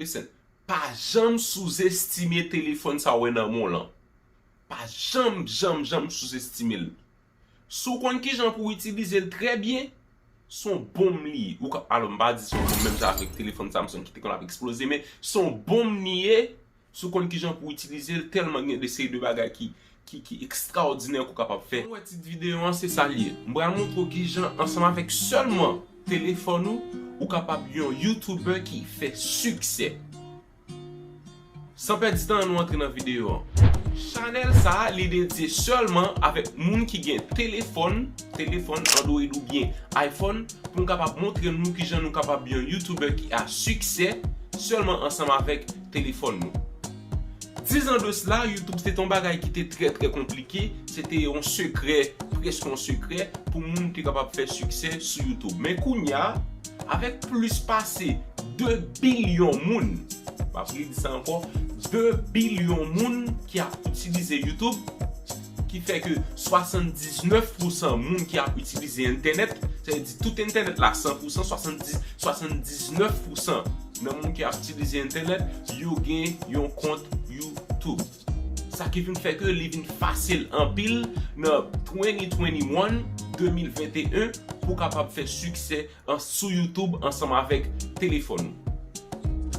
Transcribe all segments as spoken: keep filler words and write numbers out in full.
Listen, pa janm souzestime telefòn sa w wè nan men w lan. Pa janm, janm, janm souzestime l. Si w konn kijan pou w itilize l trè byen, se yon bonm li ye. Ou ka, alò, m pa di se yon bonm menm jan avèk telefòn Samsung ki te konn ap eksploze, men se yon bonm li ye. Si w konn kijan pou w itilize l, tèlman gen de seri de bagay ki, ki, ki ekstraòdinè ke w kapab fè. Ou wè tit videyo an, se sa l ye. M pral montre w kijan, ansanm avèk sèlman telefòn ou, ou kapab yon YouTuber ki fè siksè. San pèdi tan, ann nou antre nan videyo an. Chanèl sa a, li dedye sèlman avèk moun ki gen telefòn, telefòn Android oubyen iPhone, pou m kapab montre nou kijan nou kapab yon YouTuber ki a siksè sèlman ansanm avèk telefòn nou. Diz an de sila, YouTube se te yon bagay ki te trè, trè konplike, se te yon sekrè, prèske yon sekrè, pou moun te kapab fè siksè sou YouTube. Men kounye a, avèk plis pase de bilyon moun, m ap redi sa ankò, de bilyon moun ki ap itilize YouTube, ki fè ke swasanndiznèf pousan moun ki ap itilize entènèt, sa vle di tout entènèt la, san pousan, swasanndis, swasanndiznèf pousan nan moun ki ap itilize entènèt, yo gen yon kont YouTube. Sa ki vin fè ke li vin fasil anpil nan twenty twenty-one, de mil venteyen, pou w kapab fè siksè an, sou YouTube ansanm avèk telefòn ou.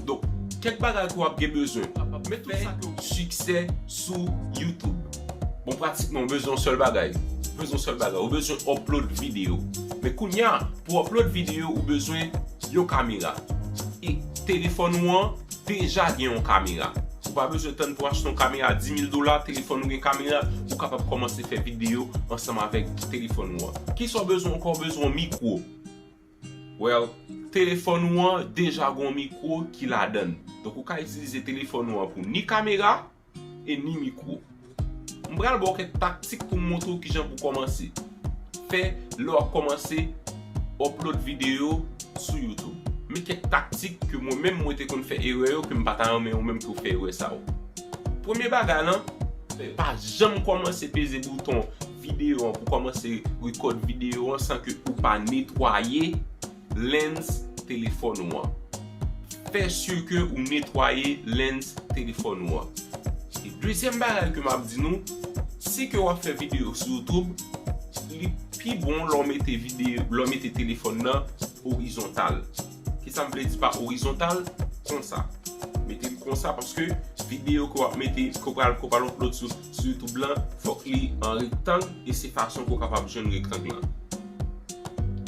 Donk, kèk bagay ke w ap gen bezwen. Met tout sa ke w siksè sou YouTube. Bon, pratikman, ou bezwen yon sèl bagay. Ou bezwen yon sèl bagay. Ou bezwen upload videyo. Men kounye a, pou upload videyo, ou bezwen yon kamera. E telefòn ou an deja gen yon kamera. Ou pa bezwen tann pou achte yon kamera dis mil dola, telefòn ou gen kamera, ou kapab kòmanse fè videyo ansanm avèk telefòn ou an. Kisa w bezwen ankò? W bezwen yon mikwo. Well, telefòn ou an deja gen yon mikwo ki ladan l. Donk, ou ka itilize telefòn ou an pou ni kamera e ni mikwo. M pral ba w kèk taktik pou m montre w kijan pou kòmanse fè lè w ap kòmanse upload videyo sou YouTube. Men kèk taktik ke mwen menm mwen te konn fè erè yo, ke m pa ta renmen ou menm ke w fè erè sa yo. Premye bagay lan, pa janm kòmanse peze bouton videyo an pou kòmanse record videyo an san ke ou pa netwaye lens telefòn ou an. Fè si ke ou netwaye lens telefòn ou an. E dezyèm bagay ke m ap di nou, si ke w ap fè videyo sou YouTube, li pi bon lè w mete videyo, lè w mete telefòn nan orizontal. Kisa m vle di pa orizontal? Konsa. Mete l konsa paske videyo ke w ap mete, ke w pral, ke w pral upload sou, sou YouTube lan, fòk li an rektang e se fason ke w kapab jwenn rektang lan.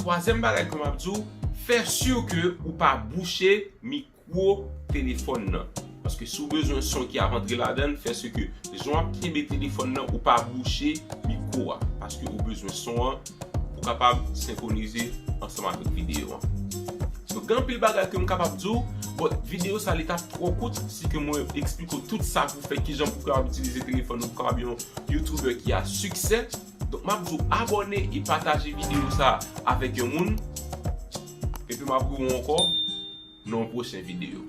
Twazyèm bagay ke m ap di w, fè si ke ou pa bouche mikwo telefòn nan. Paske si w bezwen son ki ap antre ladan l, fè si ke jan w ap kenbe telefòn nan, ou pa bouche mikwo a. Paske ou bezwen son an pou kapab senkwonize ansanm avèk videyo an. So, gen anpil bagay ke m kapab di w, but videyo sa li t ap twò kout si ke mwen eksplike w tout sa pou fè kijan pou kapab itilize telefòn ou pou kapab yon YouTuber ki a siksè. Donk, m ap di w abòne e pataje videyo sa avèk yon moun. Epi m ap wè w ankò nan yon pwochen videyo.